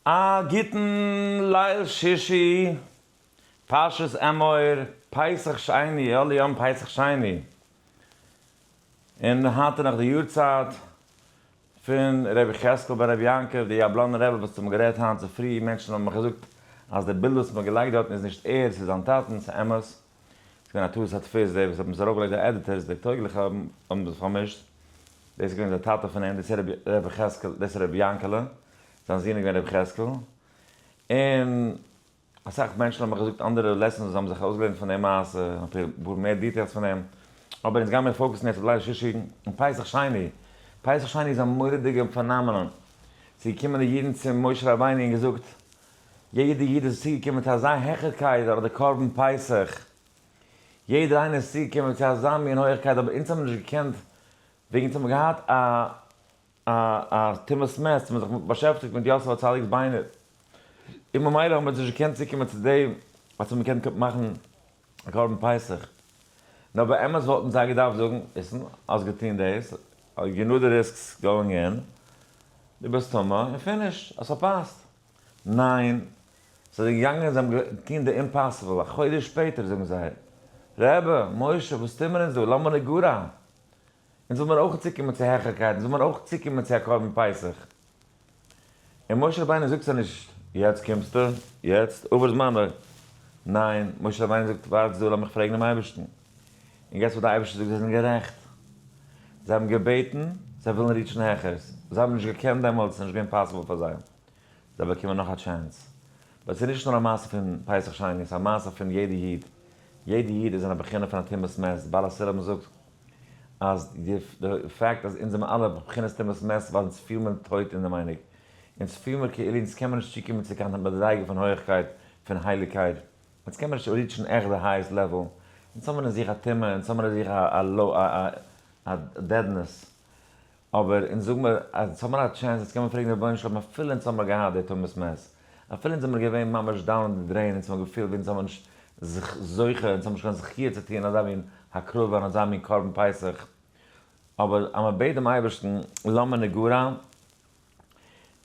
א גוטן ליל שישי, פרשת אמור, פסח שני, יא ליום פסח שני. און היינט איז נאך די יארצייט פון רבי יחזקאל בן רבי יעקב, די יאבלאנער רבי וואס האט גערעדט היינט צופרי, מענטשן האבן מיך געזאגט אז די בילד וואס מ'האט געלייגט דארטן איז נישט ער, ס'איז זיין טאטן, ס'איז אמת, ס'איז געווען א טעות הדפוס, די וואס האבן עס ארויפגעלייגט די editors, די טויגליכע האבן זיך פארמישט, דאס איז געווען די טאטע פון אים, דאס איז רבי יחזקאל, דאס איז רבי יענקעלע, זיין זון איז געווען רבי יחזקאל, און אסאך מענטשן האבן מיך געזאגט אנדערע lessons וואס זיי האבן זיך אויסגעלערנט פון די מעשה, אפאר מער details פון דעם, אבער אונז גיימיר focus ן יעצט אויף ליל שישי און פסח שני. פסח שני איז א מורא'דיגע phenomenon. ס'איז געקומען די אידן צו משה רבינו און געזאגט, יעדע איד איז צוגעקומען צו אזא העכערקייט דורך די קרבן פסח, יעדער איינער איז צוגעקומען צו אזא מין הויעכקייט, אבער אונז האבן נישט געקענט, וועגן אונז האבן געהאט א א א טומאת מת, מ'האט זיך באשעפטיגט מיט יוסף הצדיק'ס ביינער, און ממילא האבן מיר נישט געקענט צוקומען צו דעם אז מ'קען מאכן א קרבן פסח. נאר באמת וואלטן זיי געדארפט זאגן, ליסן, האסט געטון דאס, you know the risks going in, דו ביסט טמא, און finish, האסט פארפאסט. ניין, זיי זענען געגאנגען און זיי האבן געטון די impossible, א חודש שפעטער זאגן זיי, רבי, משה, וואס טוהן מיר אונז דא, למה נגרע? אונז וויל מיר אויך צוקומען צו העכערקייט, אונז וויל מיר אויך צוקומען צו א קרבן פסח. און משה רבינו זאגט זיי נישט, יעצט קומסטו? יעצט? עבר זמנו. ניין, משה רבינו זאגט, ווארטס דא, לאמיך פרעגן דעם אייבערשטן. און guess וואס דער אייבערשטער זאגט, זיי זענען גערעכט. זיי האבן געבעטן, זיי ווילן reach ן העכערס. זיי האבן נישט געקענט דעמאלטס, ס'איז נישט געווען possible פאר זיי. זיי באקומען נאך א chance. but ס'איז נישט נאר א מעשה פון פסח שני, ס'איז א מעשה פון יעדע איד. יעדע איד איז אין א בחינה פון א טומאת מת. בעל הסולם זאגט אז די פאקט אז אונז זעמער אלע בבחינת טומאת מת ווייל אונז פיל מיר טויט אינעווייניג. אונז פיל מיר כאילו אונז קען מיר נישט צוקומען צו קיין מדריגה פון הויעכקייט, פון הייליגקייט. אונז קען מיר נישט reach ן עכט די highest level. אונז האבן אין זיך א טומאה, אונז האבן אין זיך א low, א deadness. אבער אונז זאג מיר אז אונז האבן א chance, אונז קען מען פרעגן רבונו של עולם אפילו אונז האבן געהאט די טומאת מת, אפילו אונז זעמיר געווען ממש down the drain, אונז האבן געפילט ווי אונז האבן נישט זיך זוכה, אונז האבן נישט קיין זכיה צו טוען אזא מין הקרבה און אזא מין קרבן פסח, אבער אז מען בעט דעם אייבערשטן למה נגרע,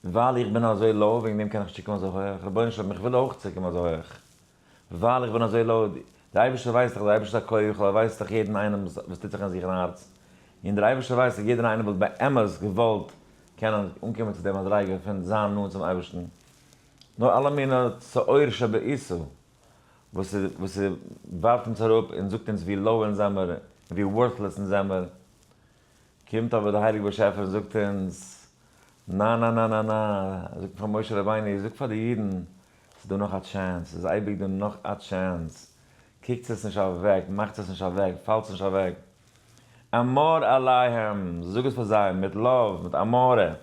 ווייל איך בין אזוי low וועגן דעם קען איך נישט צוקומען אזוי הויעך, רבונו של עולם איך וויל אויך צוקומען אזוי הויעך, ווייל איך בין אזוי low, דער אייבערשטער ווייסט דאך, דער אייבערשטער איז א כל יכול, ער ווייסט דאך יעדן איינעם וואס טוט זיך אין זיך אין הארץ, און דער אייבערשטער ווייסט אז יעדער איינער וואלט באמת געוואלט קענען אנקומען צו דער מדריגה פון זיין נאנט צום אייבערשטן, נאר אלע מיני שאור שבעיסה וואס וואס ווארפט אונז אראפ און זאגט אונז ווי low אונז זעמער און ווי worthless אונז זעמער, קומט אבער דער הייליגער באשעפער און זאגט אונז, נא נא נא נא נא, זאגט פאר משה רבינו, זאג פאר די אידן, ס'איז דא נאך א chance, ס'איז אייביג דא נאך א chance, קוקטס עס נישט אוועק, מאכטס עס נישט אוועק, פאלטס נישט אוועק. אמור אליהם, זאג עס פאר זיי מיט love, מיט amore.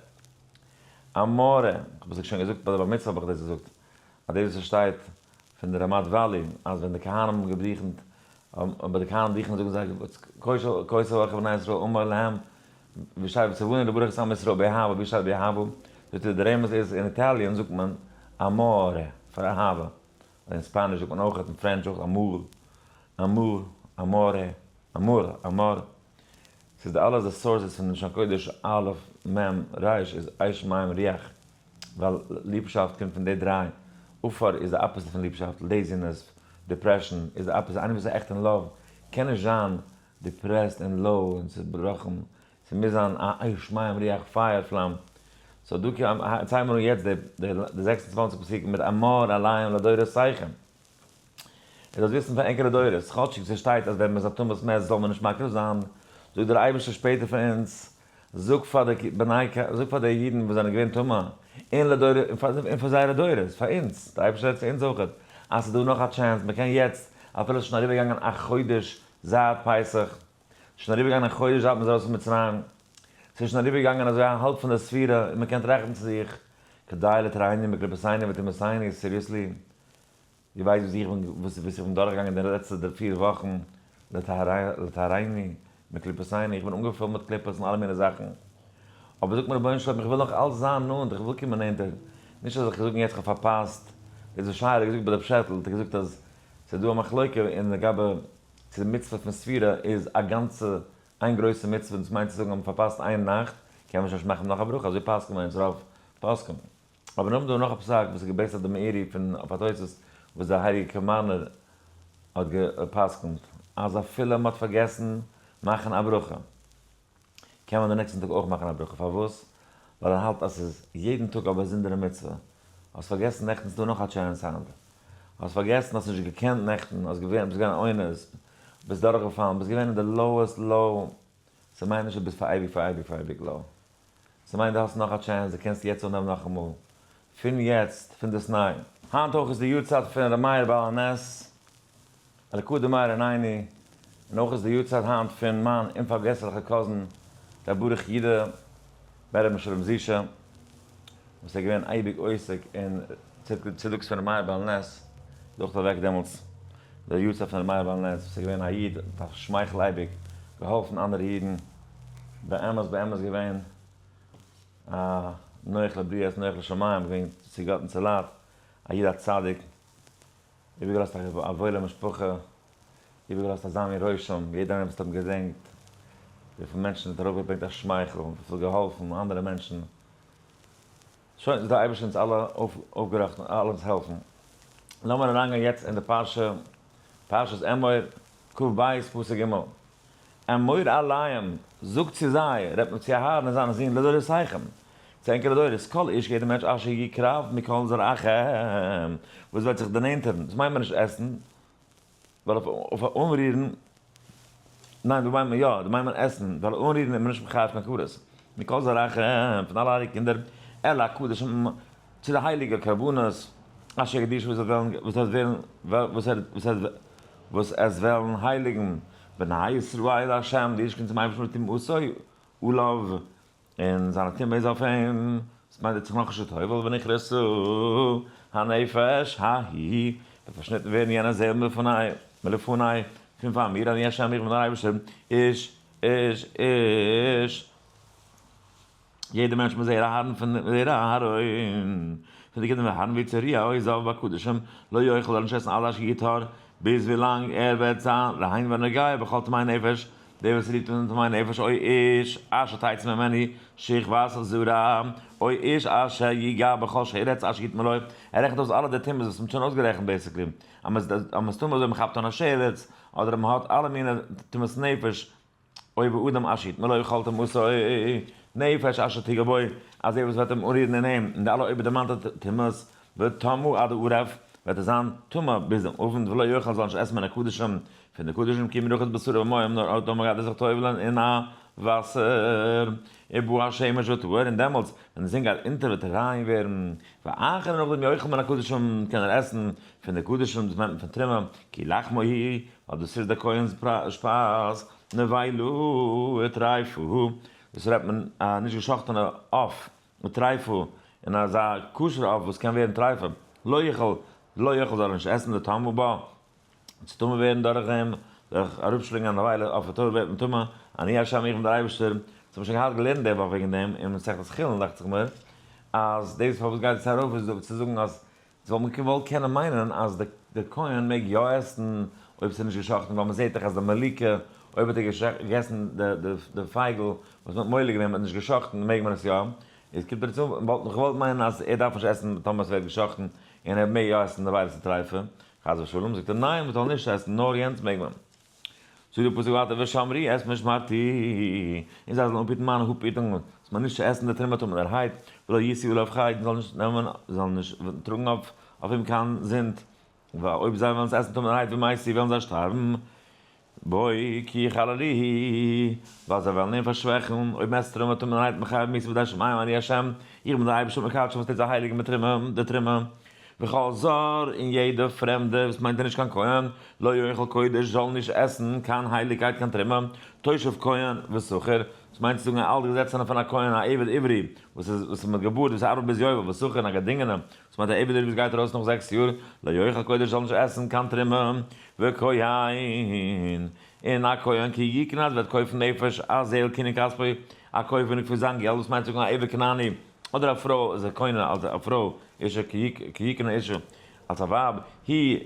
amore, כ'האב עס שוין געזאגט ביי די בר מצוה האב איך דאס געזאגט, אז דאס וואס ס'שטייט פון די רמת וואלי, אז ווען די כהנים האבן געדוכנט, ביי די כהנים דוכנען זאגן זיי, כותב אורך בני ישראל אמור להם, ווי שטייט וצונו לברך את עם ישראל באהבה, ווי שטייט באהבה? זאגט ער די רמז איז אין Italian זאגט מען amore פאר אהבה, און אין ספאניש זאגט מען אויך, אין French אויך amour, amour, amore, אמור, אמור, ס'איז די אלע די sources פון לשון קודש א' מ' ר' איז אש מים רוח, ווייל ליבשאפט קומט פון די דריי, עפר איז די opposite פון ליבשאפט, laziness, depression איז די opposite, איינער וואס איז עכט אין love קען נישט זיין depressed און low און צובראכן, ס'מוז זיין א אש מים רוח פייער פלאם, so דא ציילן מיר אן יעצט די 26 פסוקים מיט אמור אליהם לדורותיכם. איר זאלט וויסן פאר ענקערע דורות, כאטשיג ס'שטייט אז ווען מ'איז א טומאת מת זאל מען נישט מקריב זיין, זאגט דער אייבערשטער שפעטער פאר אונז, זאג פאר די בני ק, זאג פאר די אידן וואס זענען געווען טמא, און לדורות, און פאר זייערע דורות, פאר אונז, דער אייבערשטער רעדט צו אונז אויכעט, אז ס'איז דא נאך א chance, מ'קען יעצט, אפילו ס'איז שוין אריבערגעגאנגען א חודש זייט פסח, ס'איז שוין אריבערגעגאנגען א חודש זייט מ'איז ארויס פון מצרים, ס'איז שוין אריבערגעגאנגען אזוי א האלב פון די ספירה, און מ'קען טראכטן צו זיך, כדי לטהרנו מקליפותינו וטומאתינו, seriously? דו ווייסט וואס איך בין וואס איך בין דורכגעגאנגען די לעצטע פיר וואכן, לטהרנו מקליפותינו, איך בין אנגעפולט מיט קליפות און אלע מיני זאכן, אבער זאגט מיר רבונו של עולם איך וויל נאך אלץ זיין נאנט, איך וויל קומען נענטער, נישט אז איך זאג יעצט איך האב פארפאסט, דאס וואס שייעלע האט געזאגט ביי די פשעטל, האט ער געזאגט אז ס'איז דא א מחלוקה אין לגבי צו די מצוה פון ספירה איז א גאנצע איין גרויסע מצוה, דאס מיינט צו זאגן אז מ'האט פארפאסט איין נאכט קען מען שוין נישט מאכן נאך א ברכה, אזוי פסק'נט מען אונז רוב פוסקים. אבער נאכדעם דא נאך א פסק וואס איז גע based אויף די מאירי פון אויף א תוס' וואס דער הייליגער קאמארנער האט גע'פסק'נט אז אפילו מען האט פארגעסן מאכן א ברכה קען מען די נעקסטן טאג אויך מאכן א ברכה, פארוואס? ווייל ער האלט אז ס'איז יעדן טאג א באזונדערע מצוה, האסט פארגעסן נעכטן ס'איז דא נאך א chance היינט, האסט פארגעסן האסט נישט געקענט נעכטן, האסט געווען ביסט געווען אונס, ביסט דורכגעפאלן, ביסט געווען אין די lowest low, ס'מיינט נישט אז ביסט פאר אייביג פאר אייביג פאר אייביג low, ס'מיינט דו האסט נאך א chance, דו קענסט יעצט אנהייבן נאכאמאל, פון יעצט, פון דאס ניי. היינט אויך איז די יארצייט פון ר' מאיר בעל הנס, אלקא דמאיר עניני, און אויך איז די יארצייט היינט פון מיין אומפארגעסליכע cousin ר' ברוך יודא בן ר' משולם זישע, וואס איז געווען אייביג עוסק אין צדקות פון ר' מאיר בעל הנס, איז אויך אוועק דעמאלטס די יארצייט פון ר' מאיר בעל הנס, וואס איז געווען א איד מיט א שמייכל אייביג, געהאלפן אנדערע אידן, באמת באמת געווען א נוח לבריות נוח לשמים, געווען צו גאט און צו לייט, א איד א צדיק, איבערגעלאזט א וואוילע משפחה, איבערגעלאזט אזא מין רושם, יעדער איינער וואס האט אים געדענקט, וויפיל מענטשן האט ארויפגעברענגט א שמייכל, וויפיל געהאלפן אנדערע מענטשן, שוין, זאל דער אייבערשטער אונז אלע אויפגעראכטן, אלע אונז העלפן. לאמיר אריינגיין יעצט אין די פרשה, פרשת אמור, כ ב פסוק ג', אמור אליהם, זאג צו זיי, רעדט מען צו אהרן און זיינע זין, לדורותיכם, צו ענקערע דורות, כל איש, יעדער מענטש, אשר יקרב מכל זרעכם, וואס וועט זיך דערנענטערן, דאס מיינט מען נישט עסן, ווייל אויף אנרירן, ניין דא מיינט מען יא, דא מיינט מען עסן, ווייל אנרירן איז מען נישט מחייב קיין כרת, מכל זרעכם, פון אלע אייערע קינדער, אל הקדשים, צו די הייליגע קרבנות, אשר יקדישו וואס וואס וועלן, וואס עס וועלן הייליגן, בני ישראל לה', די אידישע קינדער צום אייבערשטן וטומאתו עליו, און זיינע טומאה איז אויף אים, עס מיינט ער האט זיך נאכנישט גע'טובל'ט ונכרתה הנפש ההיא, וועט פארשניטן ווערן יענע זעל מלפני, מלפני, פון פאר מיר, אני ה' איך בין דער אייבערשטער, איש, איש, איש. יעדער מענטש מזרע אהרן פון זרע אהרן, פון די קינדער פון אהרן ויצעריה עוזב בקדשים, לא יאכל זאל נישט עסן עד אשר יטהר, ביז ווילאנג ער וועט זיין ריין ונוגע בכל טמאי נפש, דער וואס רירט אן טמאי נפש, או איש אשר תצא ממנו שכבת זרע, או איש אשר יגע בכל שרץ אשר יטמא לו, ער רעכנט אויס אלע די טומאות וואס מ'האט שוין אויסגערעכנט basically, אז מ'איז טמא אזוי מ'כאפט אן א שרץ, אדער מ'האט אלע מיני טומאת נפש, או באדם אשר יטמא לו כל טומאתו נפש אשר תגע בו, אז דער וואס וועט אים אנרירן אין אים, און די אלע אויבערדערמאנטע טומאות, וטמא עד הערב, וועט ער זיין טמא ביז דעם אוונט, ולא יאכל זאל נישט עסן מן הקדשים, פון די קדשים כי אם ירחץ בשרו במים, נאר אויב טאמער גייט ער זיך טובל'ען אין א וואסער, ובא השמש וטהר, און דעמאלטס ווען די זון גייט אונטער וועט ער ריין ווערן, ואחר נאכדעם יאכל מן הקדשים, קען ער עסן פון די קדשים, דאס מיינט מען פון תרומה, כי לחמו הוא, ווייל דאס איז דער כהן'ס שפייז, נבילה וטריפה, דאס רעדט מען א נישט געשאכטענע עוף, וטריפה, און אזא כשר'ע עוף וואס קען ווערן טריפה, לא יאכל, לא יאכל זאל ער נישט עסן לטמאה בה, צו טמא ווערן דורך דעם, דורך אראפשלינגען א נבילה אויף א טהור ווערט מען טמא, אני ה' איך בין דער אייבערשטער, דאס האב איך שוין געהאט געלערנט די וואך וועגן דעם אין מסכת חולין דאכט זיך מיר, אז דאס פארוואס גייט עס ארויף איז צו זאגן אז זאל מען געוואלט קענען מיינען אז דער כהן מעג יא עסן אויב ס'איז נישט געשאכטן, ווייל מ'זעט דאך אז די מליקה אויב האט ער געגעסן די פייגל וואס מ'האט מולק געווען מ'האט נישט געשאכטן מעג מען עס יא, איז קומט ער צו וואלט מען געוואלט מיינען אז ער דארף נישט עסן טאמער ס'ווערט געשאכטן און ער מעג יא עסן די ווייל ס'איז טריפה, חס ושלום, זאגט ער ניין מ'זאל נישט עסן נאר יענץ מעג מען. זאגט דער פסוק ווייטער ושמרו את משמרתי, און זיי זאלן אפהיטן מיינע אפהיטונגען, זאל מען נישט צו עסן די תרומה טמא'נערהייט, ולא ישאו עליו חטא, און זאלן נישט נעמען, זאלן נישט טראגן אויף אים קיין זינד, ווייל אויב זיי וועלן עס עסן טמא'נערהייט ומתו וועלן זיי שטארבן, בו כי יחללוהו, ווייל זיי וועלן אים פארשוועכן, אויב מען עסט תרומה טמא'נערהייט מחייב מיתה בידי שמים אני ה', איך בין דער אייבערשטער מקדש וואס טוט זיי הייליגן מיט תרומה, די תרומה. וכל זר, און יעדע פרעמדע וואס מיינט ער נישט קיין כהן, לא יאכל קודש, זאל נישט עסן קיין הייליגקייט קיין תרומה, תושב כהן ושכיר, דאס מיינט צו זאגן א אלט געזעצענע פון א כהן א עבד עברי וואס איז וואס איז מיט געבורט וואס ארבעט ביז יובל ושכיר און א געדינגענע, דאס מיינט א עבד עברי וואס גייט ארויס נאך 6 יאר, לא יאכל קודש זאל נישט עסן קיין תרומה, וכהן, און א כהן כי יקנה וועט קויפן נפש א זעל קנין כספו, א קויפעניג פון זיין געלט, דאס מיינט צו זאגן א עבד כנעני, אדער א פרוי איז א קונה אלס א פרוי, אישה כי יקנה אישה, אלס א ווייב, היא,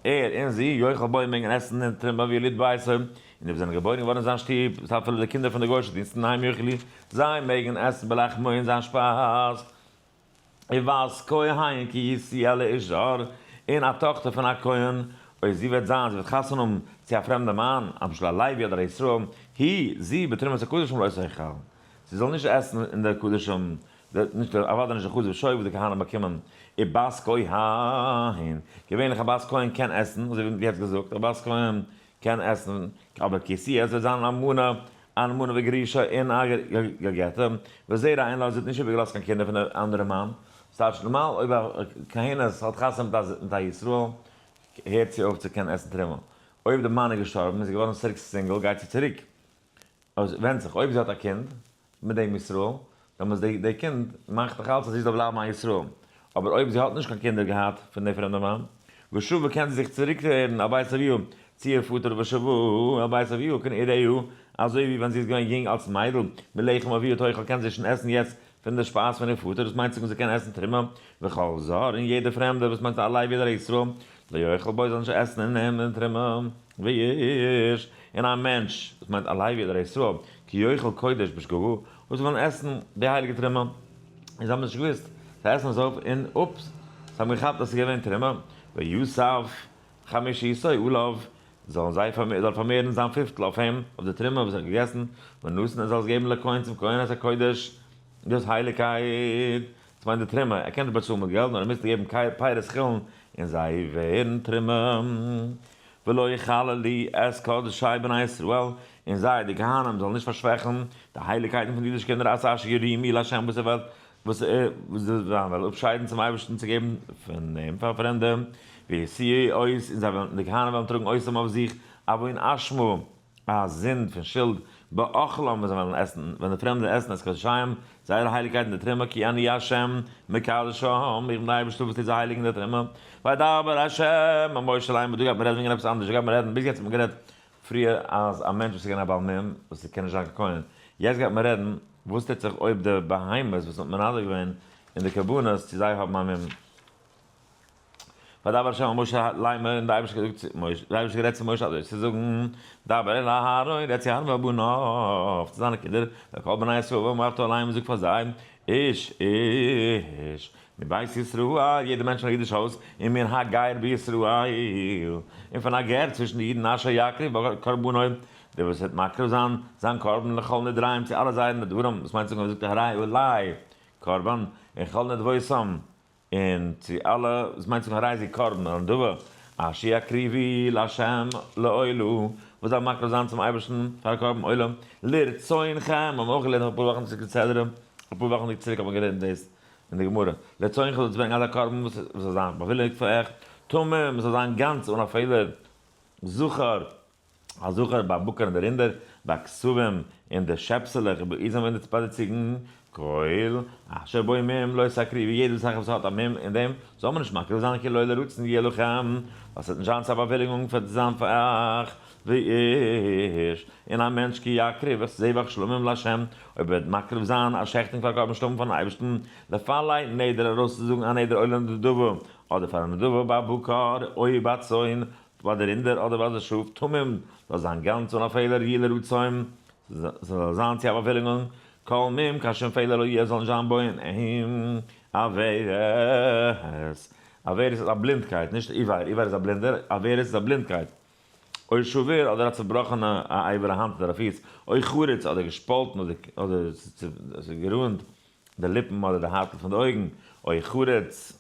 ער און זי, יאכל בו מעגן עסן און תרומה ויליד ביתו, און די וואס זענען געבוירן געווארן אין זיין שטוב, דאס אפילו די קינדער פון די גוי'אישע דינסטן הם יאכלו, זיי מעגן עסן בלחמו אין זיין שפייז. ובת כהן כי תהיה לאיש זר, און א טאכטער פון א כהן, אויב זי וועט זיין, זי וועט חתונה האבן צו א פרעמדע מאן, למשל א לוי אדער א ישראל, היא, זי, בתרומת הקדשים לא תאכל, זי זאל נישט עסן אין די קדשים, נישט אוודאי נישט די חזה ושואג וואס די כהנים באקומען, ובת כהן, געווענליך א בת כהן קען עסן, אזוי ווי יעצט געזאגט, א בת כהן קען עסן, אבער כי תהיה, עס וועט זיין אלמנה, אלמנה וגרושה און א גע'גט'ע, וזרע אין לה, זי האט נישט איבערגעלאזט קיין קינדער פון די אנדערע מאן, ס'טייטש נארמאל אויב א כהנת האט חתונה מיט א ישראל, הערט זי אויף צו קענען עסן תרומה, אויב די מאן איז געשטארבן און זי איז געווארן צוריק single גייט זי צוריק, ווענדט זיך אויב זי האט א קינד מיט דעם ישראל, דעמאלטס די קינד מאכט דאך אלץ אז זי זאל בלייבן א ישראל, אבער אויב זי האט נישט קיין קינדער געהאט פון די פרעמדע מאן, ושבה קען זי זיך צוריקקערן אל בית אביה צו איר פאטער ושבה אל בית אביה כנעוריה, אזוי ווי ווען זי איז געווען יונג אלס מיידל, מלחם אביה תאכל קען זי שוין עסן יעצט פון די שפייז פון איר פאטער, דאס מיינט זאגן זי קען עסן תרומה, וכל זר און יעדער פרעמדער וואס מיינט א לוי אדער א ישראל, לא יאכל בו זאל נישט עסן אין אים אין תרומה, ואיש און א מענטש, דאס מיינט א לוי אדער א ישראל, כי יאכל קודש בשגגה, וואס ווילן עסן די הייליגע תרומה, און זיי האבן נישט געוואוסט, זיי עסן עס אויף און אופס, זיי האבן געכאפט אז עס איז געווען תרומה, ויסף חמישיתו עליו, זאלן זיי זאל פארמערן זיין פיפטל אויף אים, אויף די תרומה וואס ער האט געגעסן, ונתן ער זאל עס געבן לכהן צום כהן את הקודש, דאס הייליגקייט, דאס מיינט די תרומה, ער קען נישט באצאלן מיט געלט, נאר ער מוז געבן פירות חולין, און זיי ווערן תרומה. ולא יחללו את קדשי בני ישראל, און זיי, די כהנים, זאלן נישט פארשוועכן די הייליגקייטן פון די אידישע קינדער, את אשר ירימו לה' וואס ער וועט וואס זיי וועלן אפשיידן צום אייבערשטן צו געבן פון דעם פאר פרעמדע, וישיאו אות, און זיי וועלן, די כהנים וועלן טראגן אותם אויף זיך, עוון אשמה, א זינד פון שולד, באכלם, ווען זיי וועלן עסן, ווען די פרעמדע עסן את קדשיהם, זייערע הייליגקייט אין די תרומה, כי אני ה' מקדשם, איך בין דער אייבערשטער וואס טוט זיי הייליגן די תרומה, וידבר ה' אל משה לאמר, דא גייט מען רעדן וועגן עפעס אנדערש, דא גייט מען רעדן, ביז יעצט האט מען גערעדט פריער אז א מענטש וואס איז געווען א בעל מום, וואס קען נישט זיין קיין כהן, יעצט גייט מען רעדן וואס טוט זיך אויב די בהמות וואס מען האט מנדב געווען אין די קרבנות צו זיי האבן א מום. וידבר ה' אל משה לאמר, און דער אייבערשטער האט געזאגט צו משה, דער אייבערשטער האט גערעדט צו משה אזוי צו זאגן, דבר אל אהרן, רעד צו אהרן ואל בניו, צו זיינע קינדער, ואל כל בני ישראל ואמרת אליהם, זאג פאר זיי, איש איש מבית ישראל, יעדער מענטש פון א אידיש הויז, און מן הגר בישראל, און פון א גר צווישן די אידן, אשר יקריב קרבנו, דער וואס וועט מקריב זיין זיין קרבן לכל נדריהם צו אלע זייערע נדרים, וואס מיינט זאגן, ער זאגט הרי עלי קרבן, און כל נדבותם, און צו אלע, וואס מיינט זאגן הרי זה קרבן און נדבה, אשר יקריבו לה' לעולה, וואס דארף מקריב זיין צום אייבערשטן פאר א קרבן עולה, לרצונכם, האבן מיר אויך געלערנט אפאר וואכן צוריק סדרה, אפאר וואכן צוריק האט מען געלערנט דאס אין די גמרא, לרצונכם זאלסט ברענגען אזא קרבן וואס זאל זיין באוויליגט פאר אייך, תמים, עס זאל זיין גאנץ אן א פעלער, זכר. א זכר בבקר אין די רינדער, בכשבים אין די שעפסעלעך, ובעזים אין די ביי די ציגן, כל אשר בו מום לא תקריבו, יעדע זאך וואס האט א מום אין דעם זאל מען נישט מקריב זיין כי לא לרצון יהיה לכם, ווייל ס'וועט נישט זיין צו א באוויליגונג פאר זיין פאר אייך, ואיש, און א מענטש כי יקריב את זבח שלמים לה', אויב ער וועט מקריב זיין א שעכטונג פאר קרבן שלמים פארן אייבערשטן, לפלא נדר ארויסצוזאגן א נדר או לנדבה, אדער פאר א נדבה בבקר או בצאן, ביי די רינדער אדער ביי די שאף, תמים, זאל זיין גאנץ אן א פעלער, יהיה לרצון, ס'זאל זיין צו א באוויליגונג, כל מום, קיין שום פעלער לא יהיה, זאל נישט זיין בו אין אים, עורת, עורת איז א בלינדקייט, נישט עיוור, עיוור איז א בלינדער, עורת איז א בלינדקייט, או שבור, אדער א צובראכענע א אבר א האנט אדער א פיס, או חרוץ, אדער געשפאלטן אדער גערונד די ליפן אדער די הייטל פון די אויגן, או חרוץ.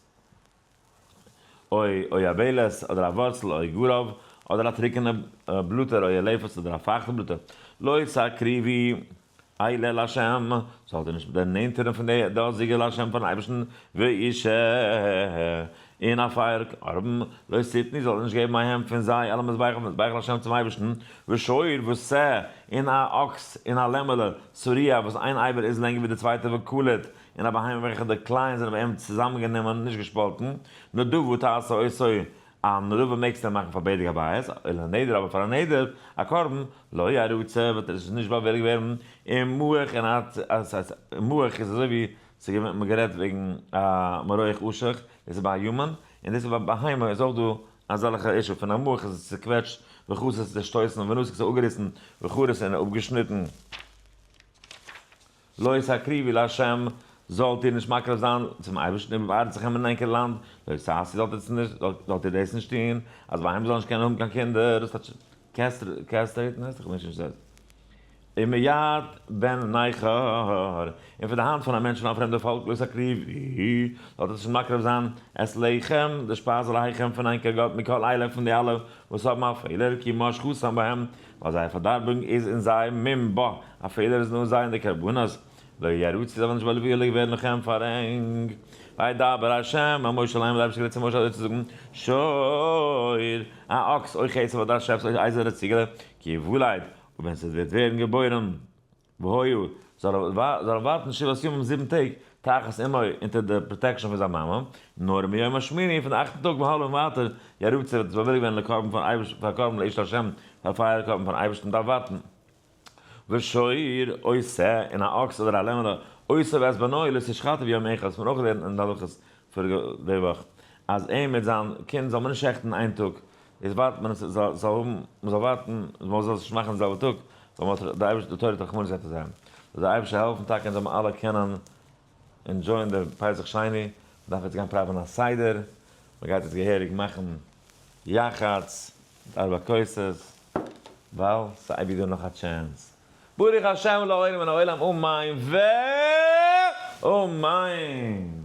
או יבלת, אדער א ווארצל, או גרב, אדער א טרוקענע בלאטער, או עלפת, אדער א פייכטע בלאטער, לא תקריבו אלה לה', זאלט איר נישט דערנענטערן פון די דאזיגע לה' פארן אייבערשטן, ואשה, און א פייער קרבן, לא תתנו, זאלט איר נישט געבן מהם פון זיי, על המזבח אויפן מזבח לה' צום אייבערשטן, ושור ושה, און א אקס, און א לעמעלע, שרוע, וואס איין אבר איז לענגער ווי די צווייטע, וקלוט, און א בהמה וועלכע די כלאים זענען ביי אים צוזאמענגענומען, נישט געשפאלטן, נדבה תעשה אותו, א נדבה מעגסטו אים מאכן פאר בדק הבית, ולנדר אבער פאר א נדר, א קרבן, לא ירצה, וועט ער נישט באוויליגט ווערן, ומעוך און א מעוך איז אזוי ווי ס'איז געווען מ'האט גערעדט וועגן א מרוח אשך, דאס איז ביי א human, און דאס איז ביי בהמה איז אויך דא אזעלכע issue פון א מעוך איז עס צוקוועטשט וחסוס איז צעשטויסן ונתק איז אפגעריסן וחרוץ און אפגעשניטן. לא תקריבו לה'. זאלט איר נישט מקריב זיין צום אייבערשטן ובארצכם אין ענקער לאנד, לא תעשו זאלט איר דאס נישט טון, אז בהמות זאלן נישט קענען האבן קיין קינדער, דאס טייטש castrate ן הייסט איך ווייס נישט וואס דאס איז. ומיד בן נכר, און פון די האנט פון א מענטש פון א פרעמדע פאלק לא תקריבו, זאלט איר נישט מקריב זיין את לחם, די שפייז אלהיכם פון ענקער גאט מכל אלה פון די אלע וואס האבן א פעלער, כי משחתם בהם, ווייל זייער פארדארבונג איז אין זיי מום בה, א פעלער איז נאר זיי אין די קרבנות, לא ירצו זיי וועלן נישט באוויליגט ווערן לכם פאר ענק. וידבר ה' אל משה לאמר, דער אייבערשטער גערעדט צו משה אזוי צו זאגן, שור, א אקס, או כשב אדער א שעפס, או עז אדער א ציגעלע, כי יולד, און ווען ס'וועט ווערן געבוירן, והיה, זאל ער ווארטן שבעת ימים זיבן טעג, תחת אמו, אונטער די protection פון זיין מאמע, נאר מיום השמיני, פון די אכטן טאג והלאה און ווייטער, ירצה וועט עס באוויליגט ווערן לקרבן פאר קרבן לאש לה', פאר פייער קרבן פארן אייבערשטן דארף ווארטן. ושור או שה, און א אקס אדער א לעמעלע, אותו ואת בנו לא תשחטו ביום אחד, וואס מיר אויך געלערנט אין די הלכות פאריגע די וואך, אז אים מיט זיין קינד זאל מען נישט שעכטן איין טאג, איז ווארט מען עס זאל זאל האבן, מען זאל ווארטן, מען זאל עס נישט מאכן די זעלבע טאג, ווייל מען האט די אייבערשטער די תורה האט רחמנות געהאט אויף זיי. זאל דער אייבערשטער העלפן טאקע אונז זאל מען אלע קענען enjoy ען די פסח שני, מען דארף יעצט גיין פראווען א סדר, מען גייט יעצט געהעריג מאכן יחץ מיט ארבע כוסות, ווייל ס'איז אייביג דא נאך א chance. ברוך השם לעולם מן העולם אמן ואמן.